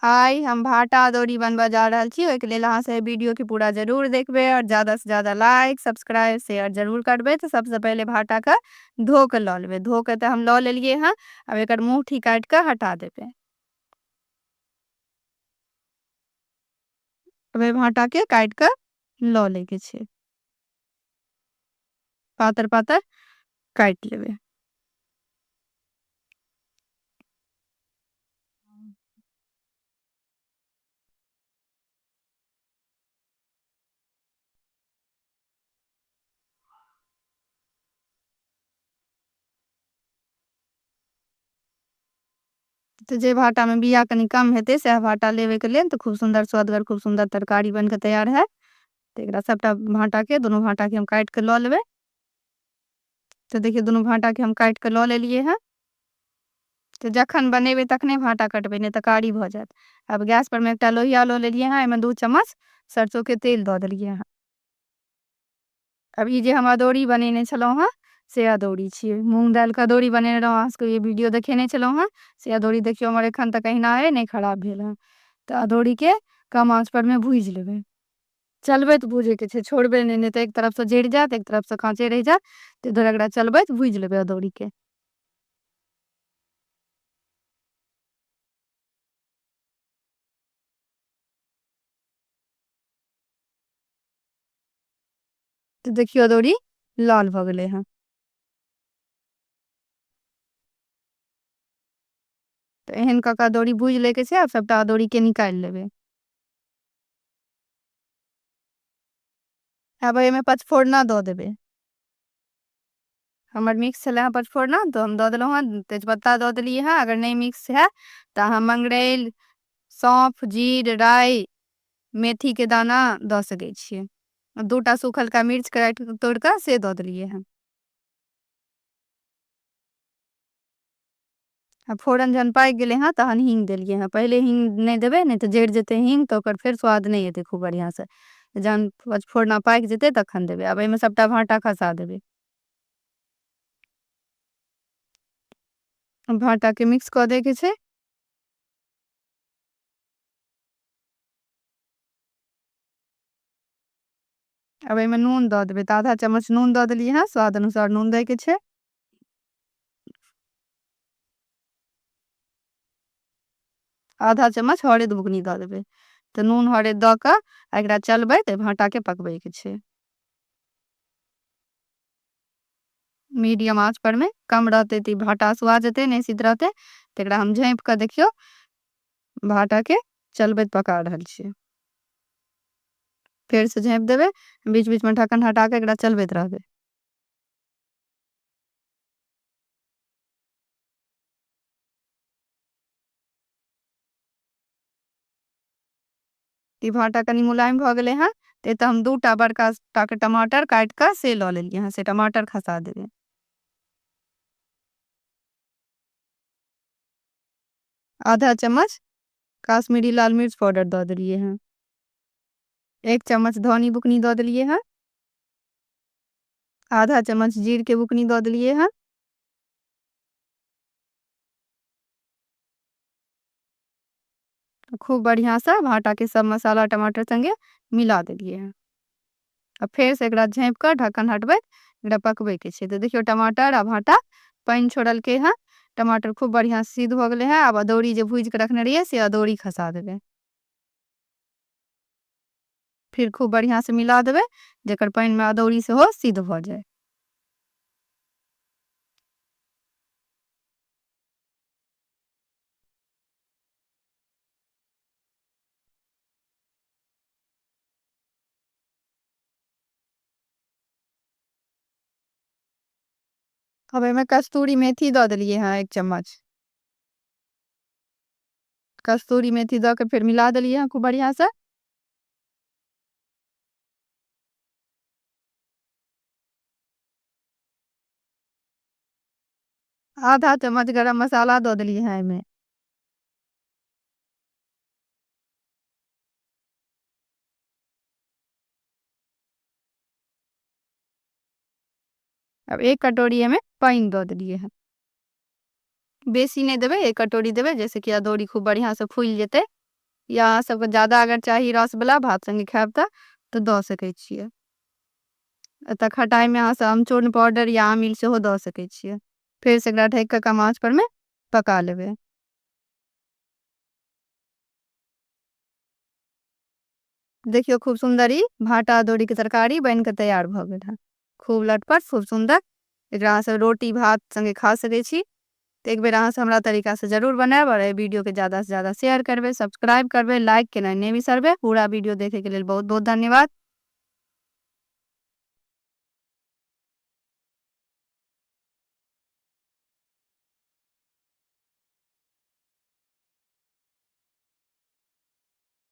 आइ हम भाटा अदौरी बनबऽ जा रहल छी। ओहिके लेल अहाँ सब वीडियो के पूरा जरूर देखबै और ज्यादा से ज्यादा लाइक, सब्सक्राइब, शेयर जरूर करबै। तऽ सबसे पहिले भाटा के धो के लऽ लेबै। धो के तऽ हम लऽ लेलियै हँ। आब एकर मुँहठी काटि के हटा देबै। आब एहि भाटा के काटि के लऽ लैके छै, पातर पातर काटि लेबै। तऽ जे भाटामे बिया कनि कम हेतै सएह भाटा लेबैके लेल, तऽ खूब सुन्दर स्वादगर, खूब सुन्दर तरकारी बनिके तैयार हैत। तऽ एकरा सबटा भाटाके, दुनू भाटाके हम काटिके लऽ लेबै। तऽ देखियौ, दुनू भाटाके हम काटिके लऽ लेलियै हँ। तऽ जखन बनेबै तखने भाटा कटबै, नहि तऽ कारी भऽ जायत। आब गैस पर मे एकटा लोहिया लऽ लेलियै हँ। एहिमे 2 चम्मच सरसों के तेल दऽ देलियै हँ। अब ई जे हम अदौरी बनेने छलहुँ हँ से अदौरी छियै। मूँग दालिके अदौरी बनेने रहौँ, अहाँ सबके ई वीडियो देखेने छलहुँ हँ। से अदौरी देखियौ, हमर एखन तक अहिना अइ, नहि खराब भेल हँ। तऽ अदौरीके कम आँच पर मे भूजि लेबै। चलबैत भूजैके छै, छोड़बै नहि, नहि तऽ एक तरफसँ जरि जायत, एक तरफसँ काँचे रहि जायत। ताहि दुआरे एकरा चलबैत भूजि लेबै अदौरीके। तऽ देखियौ, अदौरी लाल भऽ गेलै हँ। तऽ एहन कऽ कऽ अदौरी भूजि लैके छै। आब सबटा अदौरीके निकालि लेबै। आब एहिमे पचफोरना दऽ देबै। हमर मिक्स छलै हँ पचफोरना, तऽ हम दऽ देलहुँ हँ। तेजपत्ता दऽ देलियै हँ। अगर नहि मिक्स है तऽ अहाँ मंगरैल, सौंफ, जीर, राइ, मेथीके दाना दऽ सकै छियै। 2टा सूखलका मिर्च काटि तोड़ि कऽ से दऽ देलियै हँ। आ फोरन जहन पाकि गेलै हँ तहन हींग देलियै हँ। पहिले हींग नहि देबै, नहि तऽ जरि जेतै हींग, तऽ ओकर फेर स्वाद नहि एतै खूब बढ़िआँसँ। जहन पचफोरना पाकि जेतै तखन देबै। आब एहिमे सबटा भाटा खसा देबै। भाटाके मिक्स कऽ दैके छै। आब एहिमे नून दऽ देबै। तऽ आधा चम्मच नून दऽ देलियै हँ। स्वाद अनुसार नून दैके छै। आधा चम्मच हरैद बुकनी दऽ देबै। तऽ नून हरैद दऽ कऽ एकरा चलबैत भाटाके पकबैके छै मीडियम आँच पर मे। कम रहतै तऽ ई भाटा सुआ जेतै, नहि सिद्ध रहतै। तऽ एकरा हम झाँपि कऽ देखियौ, भाटाके चलबैत पका रहल छियै। फेरसँ झाँपि देबै। बीच बीचमे ढक्कन हटा कऽ एकरा चलबैत रहबै। ई भाटा कनि मुलायम भऽ गेलै हँ। तऽ एतऽ हम 2टा बड़का टाके टमाटर काटि कऽ से लऽ लेलियै हँ, से टमाटर खसा देबै। आधा चम्मच काश्मीरी लाल मिर्च पाउडर दऽ देलियै हँ। 1 चम्मच धनी बुकनी दऽ देलियै हँ। आधा चम्मच जीर के बुकनी दऽ देलियै हँ। खूब बढ़िआँसँ भाटाके सब मसाला टमाटर संगे मिला देलियै हँ। आ फेरसँ एकरा झाँपि कऽ ढक्कन हटबैत एकरा पकबैके छै। तऽ देखियौ, टमाटर आ भाटा पानि छोड़लकै हँ। टमाटर खूब बढ़िआँ सिद्ध भऽ गेलै हँ। आब अदौरी जे भूजि कऽ रखने रहियै से अदौरी खसा देबै। फिर खूब बढ़िआँसँ मिला देबै, जकर पानिमे अदौरी सेहो सिद्ध भऽ जाय। अब एहिमे कस्तूरी मेथी दऽ देलियै हँ, 1 चम्मच कस्तूरी मेथी दऽ के फेर मिला देलियै हँ खूब बढ़िआँसँ। आधा चम्मच गरम मसाला दऽ देलियै हँ एहिमे। आब 1 कटोरी एहिमे पानि दऽ देलियै हँ। बेसी नहि देबै, 1 कटोरी देबै, जाहिसँ कि अदौरी खूब बढ़िआँसँ फूलि जेतै। या अहाँ सबके ज्यादा अगर चाही रसवला भात सङ्गे खायब तऽ दऽ सकै छियै। एतऽ खटाइमे अहाँ सब अमचूर पाउडर या आमिल सेहो दऽ सकै छियै। फेरसँ एकरा ढकि कऽ कम आँच परमे पका लेबै। देखियौ, खूब सुन्दर ई भाटा अदौरीके तरकारी बनि कऽ तैयार भऽ गेल हँ। खूब लटपट, खूब सुन्दर। एकरा अहाँ सब रोटी भात सङ्गे खा सकै छी। तऽ एक बेर अहाँ सब हमरा तरीकासँ जरूर बनायब आओर एहि वीडियोके ज्यादासँ ज्यादा शेयर करबै, सब्सक्राइब करबै, लाइक केनाइ नहि बिसरबै। पूरा वीडियो देखैके लेल बहुत बहुत धन्यवाद।